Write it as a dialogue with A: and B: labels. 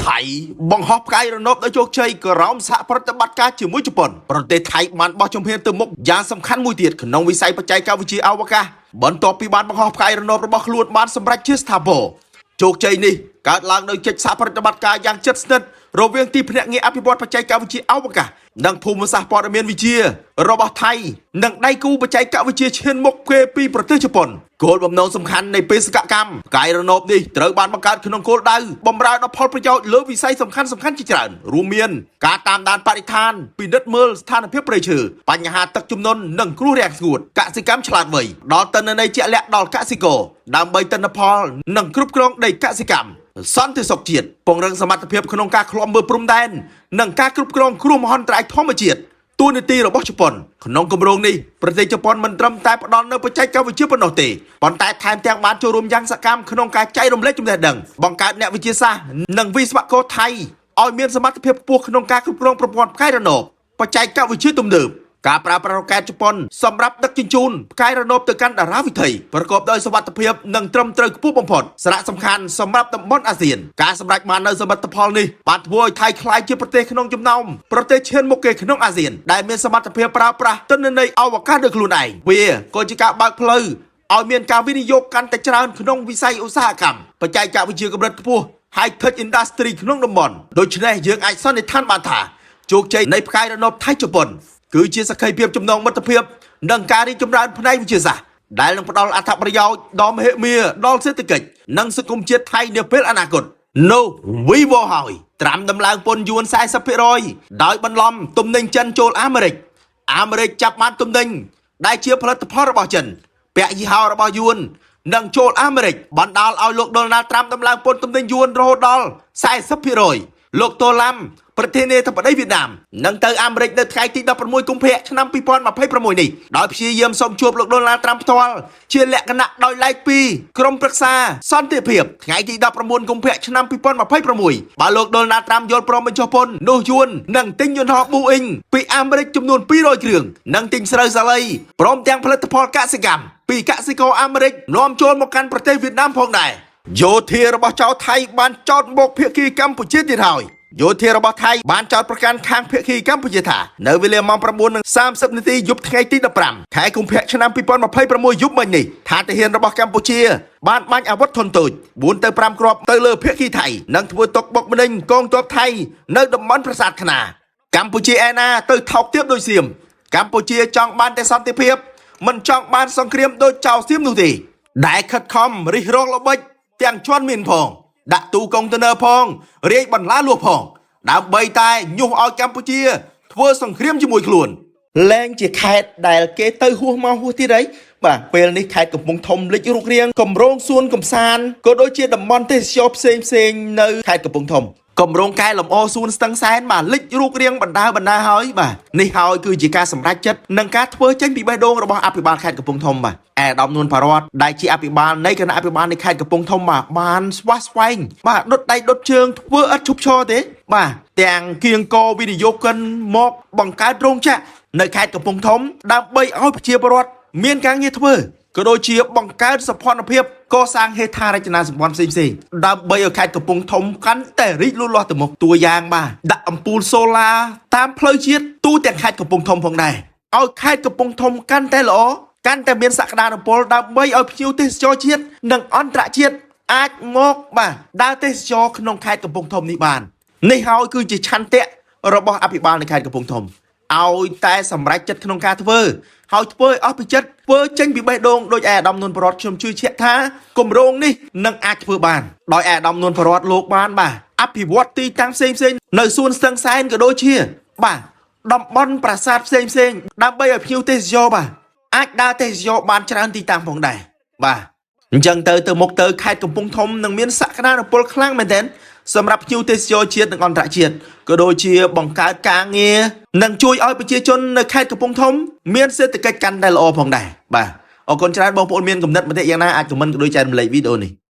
A: ថៃបង្ហោះផ្កាយរណបដោយជោគជ័យក្រោមសហប្រតិបត្តិការជាមួយជប៉ុនប្រទេសថៃបានបោះជំហានទៅមុខយ៉ាងសំខាន់មួយទៀតក្នុងវិស័យបច្ចេកវិទ្យាអវកាសបន្ទាប់ពីបានបង្ហោះផ្កាយរណបរបស់ខ្លួនបានសម្រេចជាស្ថាពរជោគជ័យនេះកើតឡើងដោយកិច្ចសហប្រតិបត្តិការយ៉ាងជិតស្និទ្ធរវាងទីភ្នាក់ងារអភិវឌ្ឍបច្ចេកវិទ្យាអវកាសនិងភូមិសាស្ត្រព័ត៌មានវិទ្យារបស់ថៃនិងដៃគូបច្ចេកវិទ្យាឈានមុខគេពីប្រទេសជប៉ុនគោលបំណងសំខាន់នៃបេសកកម្មផ្កាយរណបនេះត្រូវបានបង្កើតក្នុងគោលដៅបម្រើដល់ផលប្រយោជន៍លើវិស័យសំខាន់សំខាន់ជាច្រើនរួមមានការតាមដានបរិស្ថានពិនិត្យមើលស្ថានភាពព្រៃឈើបញ្ហាទឹកជំនន់និងគ្រោះរាំងស្ងួតកសិកម្មឆ្លាតវៃដល់ទិន្នន័យជាក់លាក់ដល់កសិករដើម្បីទិន្នផលនិងគ្រប់គ្រងដីកសិកម្មសន្តិសុខជាតិពង្រឹងសមត្ថភាពក្នុងការឃ្លាំមើលព្រំដែននិងការគ្រប់គ្រងគ្រោះមហន្តរាយធម្មជាតិ តួនាទីរបស់ជប៉ុនក្នុងគម្រោងនេះប្រទេសជប៉ុនមិនត្រឹមតែផ្ដល់នូវបច្ចេកវិទ្យាប៉ុណ្ណោះទេប៉ុន្តែថែមទាំងបានចូលរួមយ៉ាងសកម្មក្នុងការចែករំលែកចំណេះដឹងបង្កើតអ្នកវិទ្យាសាស្ត្រនិងវិស្វករថៃឲ្យមានសមត្ថភាពខ្ពស់ក្នុងការគ្រប់គ្រងប្រព័ន្ធផ្កាយរណបបច្ចេកវិទ្យាទំនើបការប្រើប្រាស់រ៉ុកែតជប៉ុនសម្រាប់ដឹកជញ្ជូនផ្កាយរណបទៅកាន់តារាវិថីប្រកបដោយសុវត្ថិភាពនិងត្រឹមត្រូវខ្ពស់បំផុតសារៈសំខាន់សម្រាប់តំបន់អាស៊ានការសម្រេចបាននូវសមិទ្ធផលនេះបានធ្វើឲ្យថៃក្លាយជាប្រទេសក្នុងចំណោមប្រទេសឈានមុខគេក្នុងអាស៊ានដែលមានសមត្ថភាពប្រើប្រាស់ទិន្នន័យអវកាសដោយខ្លួនឯងវាក៏ជាការបើកផ្លូវឲ្យមានការវិនិយោគកាន់តែច្រើនក្នុងវិស័យឧស្សាហកម្មបច្ចេកវិទ្យាកម្រិតខ្ពស់ High Tech Industry ក្នុងតំបន់ដូច្នេះយើងអាចសន្និដ្ឋានបានថាជោគជ័យនៃផ្កាយរណបថៃជប៉ុនគឺជាសក្ខីភាពចំណងមិត្តភាពនិងការរីកចម្រើនផ្នែកវិទ្យាសាស្ត្រដែលនឹងផ្ដល់អត្ថប្រយោជន៍ដ៏មហិមាដល់សេដ្ឋកិច្ចនិងសង្គមជាតិថៃនាពេលអនាគតនោះវីវហើយត្រាំដំឡើងពន្ធយួន40%ដោយបន្លំទំនិញចិនចូលអាមេរិកអាមេរិកចាប់បានទំនិញដែលជាផលិតផលរបស់ចិនពាក់យីហោរបស់យួននិងចូលអាមេរិកបណ្ដាលឲ្យលោកដូណាល់ត្រាំដំឡើងពន្ធទំនិញយួនរហូតដល់40%លោកតូឡាំប្រធានាធិបតីវៀតណាមនឹងទៅអាមេរិកនៅថ្ងៃទី16កុម្ភៈឆ្នាំ2026នេះដោយព្យាយាមសុំជួបលោកដូណាល់ត្រាំផ្ទាល់ជាលក្ខណៈដោយឡែកពីក្រុមប្រឹក្សាសន្តិភាពថ្ងៃទី19កុម្ភៈឆ្នាំ2026បើលោកដូណាល់ត្រាំយល់ព្រមបញ្ចុះពន្ធនោះយួននឹងទិញយន្តហោះប៊ូអ៊ីងពីអាមេរិកចំនួន200គ្រឿងនិងទិញស្រូវសាលីព្រមទាំងផលិតផលកសិកម្មពីកសិករអាមេរិកនាំចូលមកកាន់ប្រទេសវៀតណាមផងដែរយោធារបស់ចៅថៃបានចោទមកភាគីកម្ពុជាទៀតហើយយោធារបស់ថៃបានចោទប្រកាន់ខាងភាគីកម្ពុជាថានៅវេលាម៉ោង9:30នាទីយប់ថ្ងៃទី15ខែកុម្ភៈឆ្នាំ2026យប់មិញនេះថាទាហានរបស់កម្ពុជាបានបាញ់អាវុធធុនតូច4ទៅ5គ្រាប់ទៅលើភាគីថៃនិងធ្វើទុកបុកម្នេញកងទ័ពថៃនៅតំបន់ប្រាសាទខ្នាកម្ពុជាឯណាទៅថោកទាបដូចសៀមកម្ពុជាចង់បានតែសន្តិភាពមិនចង់បានសង្គ្រាមដូចចៅសៀមនោះទេដែលខិតខំរិះរងល្បិចទាំងជន់មានផងដាក់ទូកុងតឺន័រផងរាយបន្លាលួសផងដើម្បីតែញុះឲ្យកម្ពុជាធ្វើសង្គ្រាមជាមួយខ្លួនលែងជាខេត្តដែលគេទៅហួសមកហួសទៀតអីបាទពេលនេះខេត្តកំពង់ធំលេចរូបរាងកម្រងសួនកំសាន្តក៏ដូចជាតំបន់ទេសចរផ្សេងផ្សេងៗនៅខេត្តកំពង់ធំកម្រងកែលម្អសួនស្ទឹងសែនបាទលេចរូបរាងបណ្ដាបណ្ដាហើយបាទនេះហើយគឺជាការសម្រេចចិត្តនិងការធ្វើចេញពីបេះដូងរបស់អភិបាលខេត្តកំពង់ធំបាទអែដាមនួនផារតដែលជាអភិបាលនៃគណៈអភិបាលនៃខេត្តកំពង់ធំបាទបានស្វាស្វែងបាទដុតដៃដុតជើងធ្វើឥតឈប់ឈរទេបាទទាំងគៀងកវិនិយោគិនមកបង្កើតរោងចក្រនៅខេត្តកំពង់ធំដើម្បីឲ្យប្រជាពលរដ្ឋមានការងារធ្វើក៏ដូចជាបង្កើតសោភ័ណភាពកសាងហេដ្ឋារចនាសម្ព័ន្ធផ្សេងៗដើម្បីឲ្យខេត្តកំពង់ធំកាន់តែរីកលូតលាស់ទៅមុខតួយ៉ាងបាទដាក់អំពូលសូឡាតាមផ្លូវជាតិទូទាំងខេត្តកំពង់ធំផងដែរឲ្យខេត្តកំពង់ធំកាន់តែល្អកាន់តែមានសក្តានុពលដើម្បីឲ្យភ្ញៀវទេសចរជាតិនិងអន្តរជាតិអាចមកបាទដើរទេសចរក្នុងខេត្តកំពង់ធំនេះបាននេះហើយគឺជាឆន្ទៈរបស់អភិបាលនៃខេត្តកំពង់ធំឲ្យតែសម្រេចចិត្តក្នុងការធ្វើហើយធ្វើឲ្យអស់ពីចិត្តធ្វើចេញពីបេះដូងដោយឯអាដាមនួនប្រវត្តិខ្ញុំជឿជាក់ថាគម្រោងនេះនឹងអាចធ្វើបានដោយឯអាដាមនួនប្រវត្តិលោកបានបាទអភិវឌ្ឍទីតាំងផ្សេងផ្សេងៗនៅសួនស្ទឹងសែនក៏ដូចជាបាទតំបន់ប្រាសាទផ្សេងផ្សេងៗដើម្បីឲ្យភ្ញៀវទេសចរបាទអាចដើរទេសចរបានច្រើនទីតាំងផងដែរបាទអញ្ចឹងទៅទៅមុខទៅខេត្តកំពង់ធំនឹងមានសក្តានុពលខ្លាំងមែនទែនសម្រាប់ភ្ញៀវទេសចរជាតិនិងអន្តរជាតិក៏ដូចជាបង្កើតការងារនិងជួយឲ្យប្រជាជននៅខេត្តកំពង់ធំមានសេដ្ឋកិច្ចកាន់តែល្អផងដែរបាទអរគុណច្រើនបងប្អូនមានកំណត់មតិយ៉ាងណាអាចខមមិនក៏ដូចចែករំលែកវីដេអូនេះ។